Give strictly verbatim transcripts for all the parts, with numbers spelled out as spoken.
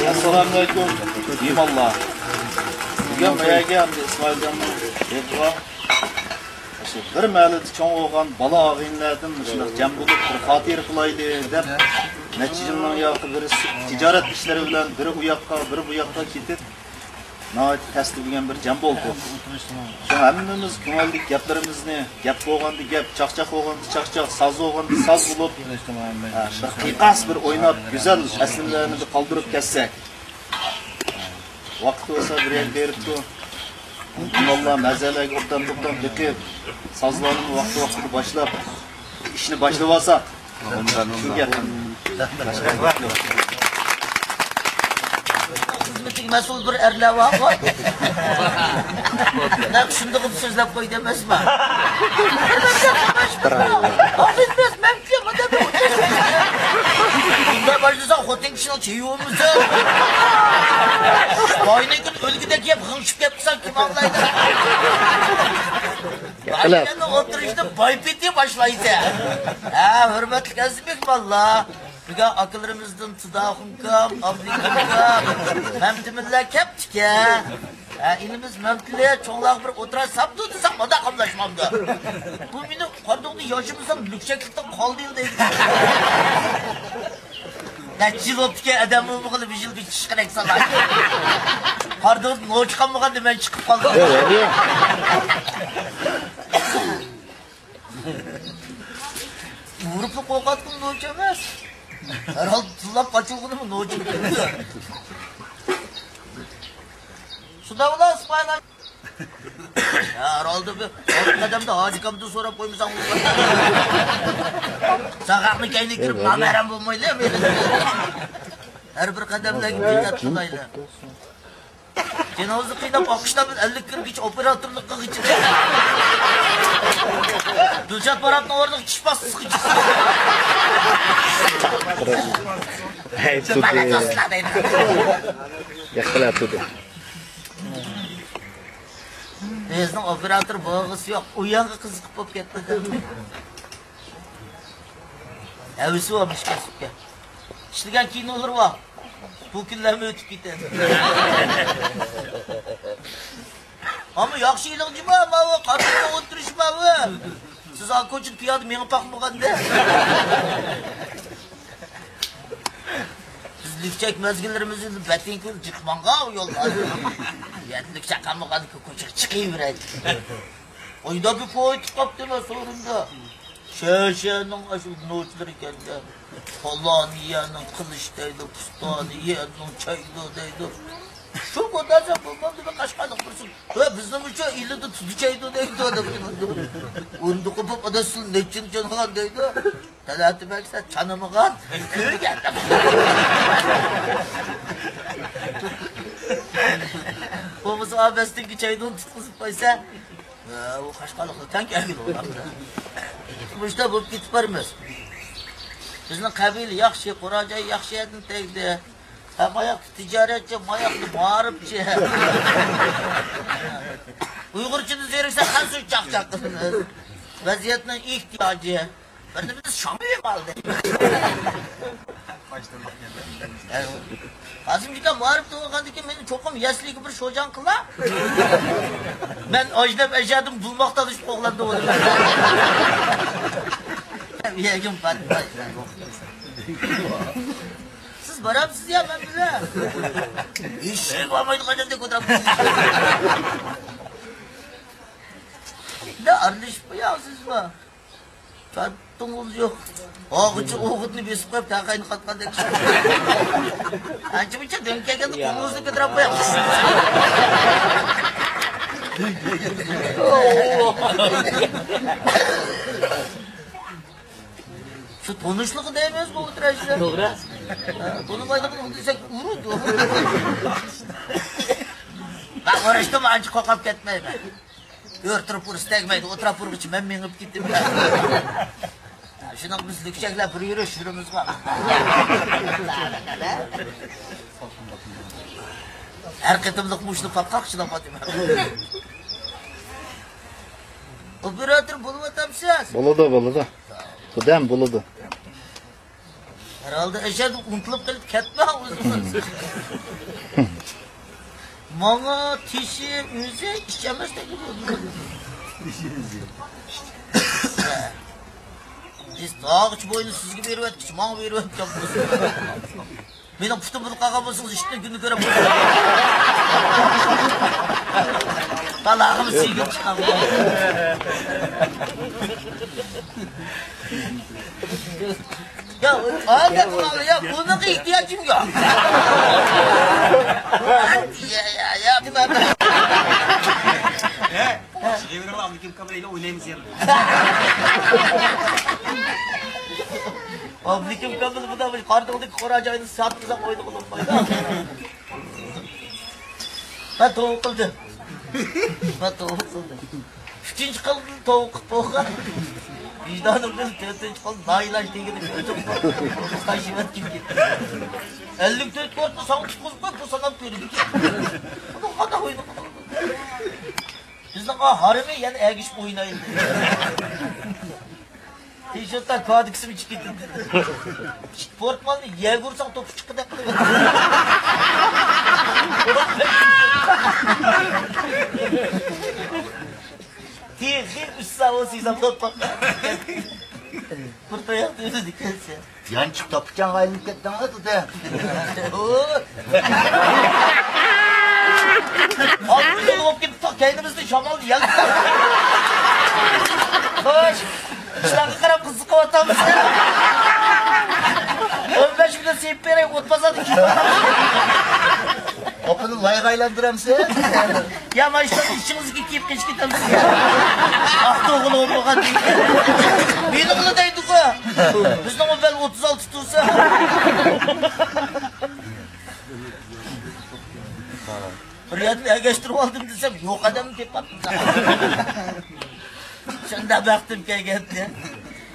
ئەسسالامۇئەلەيكۇم مېھمانلار. بۈگۈن بۇ يەرگە ئەمدى ئىسمائىلجاننىڭ يېقىغا، شۇ بىر مەھەللىدە چوڭ بولغان بالا ئاغىنىلەردىن مۇشۇنداق جەم بولۇپ بىر خاتىرە قىلايلى دەپ، نەچچە يىلنىڭ ياقى بىرى تىجارەت ئىشلىرى بىلەن بىرى ئۇ ياققا، بىرى بۇ ياققا كېتىپ، ناھايىتى تەستە بىلگەن بىر جەم بولدۇق. شۇڭا ھەممىمىز كۆڭۈلدىكى گەپلىرىمىزنى، گەپ بولغاندا گەپ، چاقچاق بولغاندا چاقچاق، ساز بولغاندا ساز بولۇپ، ھە، بىر قىيقاس بىر ئويناپ، گۈزەل ئەسلىمىلەرنى بىر قالدۇرۇپ كەتسەك. ۋاقىت بولسا بىر يەرگە بېرىپتۇ. مېھمانلار مەزەلەرگە ئوبدان-توبدان بېقىپ، سازلارنى ۋاقتى-ۋاقتىدا باشلاپ، ئىشنى باشلىۋالساق. شۇ گەپ. خىزمىتىگە مەسئۇل بىر ئەرلەر بارغۇ. نەق شۇندىغىپ سۆزلەپ قويدى ئەمەسمۇ؟ ئاغزىنى بەس، مەن كۈيەم ئادەم. بۇنداق باشلىساڭ خوتۇن كىشىنىڭ چېيى بولمىسۇن. باينىڭ كۈن ئۆلگۈدەك يەپ غىڭشىپ كەپ قىلساڭ كىم ئاڭلايدۇ؟ ئايالنىڭ ئولتۇرۇشىدا بايپېتى باشلايسەن. ھە، ھۆرمەتلىك ئەزىز مېھمانلار. بۈگۈن ئاكىلىرىمىزدىن تۇداخۇنكام، ئابلىكىمكام، مەمتىمىنلەر كەپتىكەن. ھە، ئىنىمىز مەمتىلى چوڭلارغا بىر ئولتۇراش ساپتۇ دېسەم، مادا قاملاشمامدۇ. بۇ مېنى قاردۇقنى ياشىمىسام لۈكچەكلىكتىن قالدى دەيدۇ. نەچچە يىل بوپتىكەن ئادەم بولمىغىلى، بىر يىل بىر چىشقىرەك سالاي. قاردۇق نوچى قالمىغاندا مەن چىقىپ قالدىم. ئۇرۇپلا قورقاتقىنى نوچى ئەمەس. ھەرھال تىللاپ قاچىلىغىنىمۇ نوچى. شۇنداق بولا ئىسمائىل ئاكا. ھەرھالدا بىر ئالدىنقى قەدەمدە ھاجىكامدىن سوراپ قويمىساڭ بولمايدۇ. ساغاقنى كەينىگە كىرىپ نامەھرەم بولمايلى. ھەر بىر قەدەملەرگە دىققەت قىلايلى. جېنىڭىزنى قىيناپ، ئالقىشلار بىلەن ئەللىك كىرگۈچە ئوپېراتورلۇق قىلغىچە. دىلشات ماراتنىڭ ئورنىغا چىش پاستىسى قىلغىچە. ھەي، تۇدى. ياقىلا تۇدى. بىزنىڭ ئوپېراتور بولغۇسى يوق، ئۇ يانغا قىزىقىپ بولۇپ كەتتى. ھەۋىسى بولمىش كەسىپكە. ئىشلىگەن كىنولىرى بار. بۇ كۈنلەرمۇ ئۆتۈپ كېتەر. ئەمما ياخشى ئىلىغ جىما ماۋۇ، قاتتىق ئولتۇرۇش ماۋۇ. سىز ئا كوچىدا پىيادە مېڭىپ باقمىغاندا. بىز لۈكچەك مەزگىللىرىمىزدە بەتىنكىل جىقماڭغا ئۇ يولدا. يەتلىك چاقالمىغاندىكى كوچىغا چىقىۋېرەيلى. ئايدا بىر پويتۇپ قاپتىلا سورۇندا. شەشەنىڭ ئاشۇ نوچىلىرى كەلگەن. پالان يەرنىڭ قىلىچ دەيدۇ، پۇستانى يەرنىڭ چايدۇ دەيدۇ. شۇ بولمىسا بولمامدۇ بىر قەشقەرلىق بىرسى. ھە، بىزنىڭ ئۈچۈن ئىلىدۇ تۇزى چايدۇ دەيدۇ. ئۇندىقى بولۇپ ئاداش سىز نەچچىنچى چانىغان دەيدۇ. تەلەتە بەرسە چانىمىغان كۆيگەن. بولمىسا ئابەستىنكى چايدىن تۇتقۇزۇپ قويسا. ھە، ئۇ قەشقەرلىقنى تەڭ كەلگىلى بولامدۇ؟ مۇشۇنداق بولۇپ كېتىپ بارىمىز. بىزنىڭ قەبىلە ياخشى، قورال-جاي ياخشى يەردىن تەگدى. ھە، ماياقتا تىجارەتچى، ماياقتا مائارىپچى. ئۇيغۇرچىدىن زېرىكسە، قان سۈيى چاقچاق قىلىمىز. ۋەزىيەتنىڭ ئېھتىياجى. بىردە بىز شامىيىم ئالدى. قاسىم جىكا مائارىپتا بولغاندىكىن مېنى چوقۇم يەسلىگە بىر شوجاڭ قىلا. مەن ئاجنەپ ئەشەدىم بۇلماق تالىشىپ قوغلاندى ئۇنى. يەگىم پاتماي. سىز بارامسىز يا مەن بىلەن؟ ھېچ يەرگە بارمايدىغان يەردە كۆتۈرۈپ. نە ئارىلىشىپ قوياڭ سىزمۇ؟ كاتتىڭىز يوق. ئاغىچى ئوغۇتنى بېسىپ قويۇپ، تەقەينى قاتقاندەك. ئانچە-مۇنچە دۆڭ كەلگەندە قولىڭىزنى كۆتۈرۈپ قويۇڭ. شۇ تونۇشلۇقى دەيمىز بۇ ئولتۇراشتا. توغرا. بۇنى مايلىقىنى دېسەك ئۇرىدۇ. مەن ئۇرۇشتىن ئانچە قورقۇپ كەتمەيمەن. ئۆرە تۇرۇپ ئۇرسا تەگمەيدۇ، ئولتۇراپ ئۇرغۇچە مەن مېڭىپ كېتىمەن. شۇنداق بىز لۈكچەكلەر بىر يۈرۈش يۈرىمىزغۇ. ھەر قېتىملىق مۇشۇنى پاتقاق چىداپ قاتىمەن. ئوپېراتور بولۇۋاتامسىز؟ بولىدۇ، بولىدۇ. خۇدام بولىدۇ. ھەرھالدا ئەشەدە ئۇنتۇلۇپ قېلىپ كەتمە ئۆزىڭىز. ماڭا تېشى ئۆزى ئىچ ئەمەس دەيدۇ. بىز تاغىچە بوينى سىزگە بېرىۋەتكۈچە ماڭا بېرىۋەتكەن بولسا. مېنىڭ پۇتۇم بولۇپ قالغان بولسىڭىز، ئىشتىن كۈننى كۆرۈپ قويۇڭ. بالاغىم سۈيگۈم چىققان. يا، ئادەم، يا، بۇنىڭغا ئېھتىياجىم يوق. يا، يا، يا، دېمە. شىغىۋېرىڭلار، ئابلىكىم كامىل ئەيلەپ ئوينايمىز يەنە. ئابلىكىم كامىل بۇدا بىر قارتىڭدىكى قورا جاينى ساتمىساق ئوينىغىلى بولمايدۇ. مەن توۋا قىلدىم. مەن توۋا قىلدىم. ئۈچىنچى قىلدىم توۋا قىلىپ بولغان. ۋىجدانىم بىلەن تۆتىنچى قىلدىم نائىلاج دېگىنى كۆردۈم. تاشلىۋەتكىم كەتتى. ئەللىك تۆت كورتنى ساڭا تۇتقۇزۇپ قويۇپ، بۇ ساناپ كۆرىدىكەن. بۇنىڭ قانداق ئوينىغىنى. بىزنىڭ ھارىمى يەنە ئەگىشىپ ئوينايلى. تىشورتلار كادىكىسىمۇ چىقىپ كېتىدۇ. پورتمالنى يەگە ئۇرساڭ توپا چىققۇدەك قىلىۋېتىدۇ. تېخى ئۈچ ساۋۇت سىزام توپا. بىر تاياقتا ئۆلىدىكەنسەن. يانچۇق تاپقىچاڭغا ئايلىنىپ كەتتىڭ-ھە، دېدى. ئالتە يىل بولۇپ كېتىپتۇ، كەينىمىزدىن شامال يەل. خوش، ئىشلارغا قاراپ قىزىقىۋاتامسىز؟ ئون بەش مىنۇت سېپىپ بېرەي، ئوت باسادا كېيىپ. قوپىنى لايغا ئايلاندۇرامسىز؟ يا، مانا شۇ ئىچىڭىزگە كىيىپ قېچىپ كېتەمسىز؟ ئاق توغىلى بولغان. مېنىڭلا دەيدىغۇ. بىزنىڭ بەل ئوتتۇز ئالتە تۇرسا. بىر يەردىن ئەگەشتۈرۈپ ئالدىم دېسەم، يوق ئادەمنى تېپىپ قاپتۇ. شۇنداق بەختىم كەلگەنتى.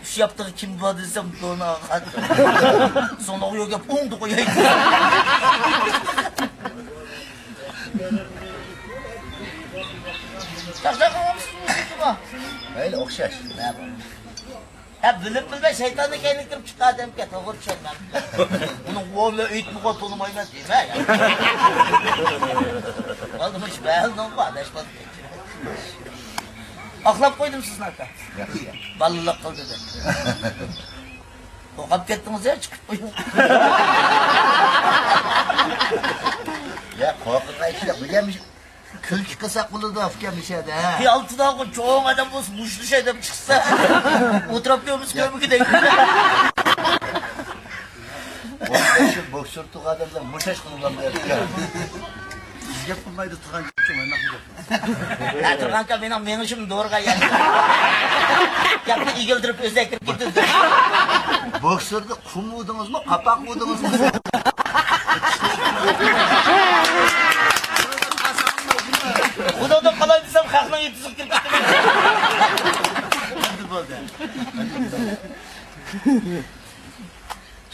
ئۈچ ياپتىغا كىم بار دېسەم، دوناغا. سونۇق يوق گەپ، ئوڭدا قوياي. چاقچاق قىلمامسىز بۇ؟ مەيلى، ئوخشاش. ھە، بىلىپ بىلمەي شەيتاننىڭ كەينىگە كىرىپ چىققان ئادەمكەن، توغرا چۈشەنمەپتۇ. بۇنىڭ ئومۇ ئېيتمىغان تونۇمايمەن دېمە. بولدى، مۇشۇ بەلنىڭ بار، بەش بولدى. ئاقلاپ قويدۇم سىزنى، ئاكا. ياخشى. بالىلىق قىلدى دەپ. قورقۇپ كەتتىڭىز يا، چىقىپ قويۇڭ. يا، قورقۇنغان ئىشلار بىلگەنمىش. كۈلكە قىلساق بولىدۇ، ئۇكام، مۇشۇ يەردە، ھە؟ يا، ئالتىناغۇ چوڭ ئادەم بولسا مۇشتلىشاي دەپ چىقسا، ئوتراپ كۆرمىسە يا. كۆرمىگۈدەك. ئون بەش يىل بوكس ئۇرۇپ تۇرغان ئادەملەر مۇشاش قىلغان بۇ يەردە. گەپ قىلمايدۇ، تۇرغان گەپ قىلمايدۇ. ھە، تۇرغانكا، مېنىڭ مېڭىشىم دورىغا يەتتى. گەپنى ئېگىلدۈرۈپ ئۆزى كىرىپ كېتىدۇ. بوكسوردا قۇم ئۇدىڭىزمۇ، قاپاق ئۇدىڭىزمۇ؟ ئۇنىڭدىن قالاي دېسەم، خەقنىڭ يېتىسىگە كىرىپ كېتىمەن. بولدى.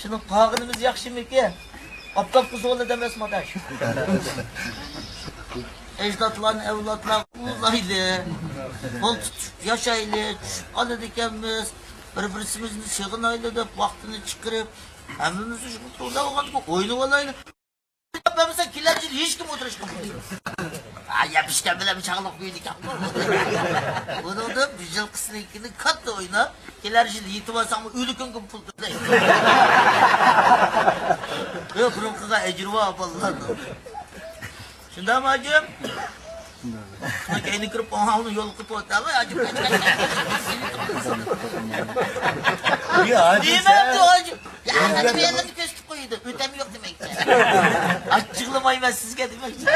شۇنىڭ قالغىنىمىز ياخشىمىكىن؟ ئاپتاپقا زولىدا ئەمەسمۇ ئاداش. ئەجدادلارنى ئەۋلادلار ئۇلايلى، قول تۇتۇشۇپ ياشايلى، چۈشۈپ قالىدىكەنمىز، بىر-بىرسىمىزنى سېغىنايلى دەپ ۋاقتىنى چىقىرىپ، ھەممىمىز شۇ تۇردا بولغاندىكىن ئوينىۋالايلى. بەرمىسە كېلەر يىل ھېچكىم ئولتۇرۇشقا بولمايدۇ. ھە، يەپۈشكەن بىلەن چاغلىق بويىدىكەن. بۇنىڭدىن بىر يىلقىسىنىڭكىنى كاتتا ئويناپ، كېلەر يىل يېتىۋالساڭمۇ ئۆلۈكۈڭگە پۇل تۆلەيدۇ. يا، بۇرۇنقىغا ئەجرى بار بالىلارنىڭ. شۇنداقمۇ ھاجىم؟ كەينى كىرىپ ئوڭ ئالدىن يول قىلىپ ئولتۇرۇۋەت ھاجىم. يا، ھاجىم، دېمەپتۇ ھاجىم. يا، ھاجىم، يەرلەرنى كۆرسىتىپ قويىدۇ. ئۆتەم يوق دېمەكچى. ئاچچىقلىمايمەن سىزگە دېمەكچى.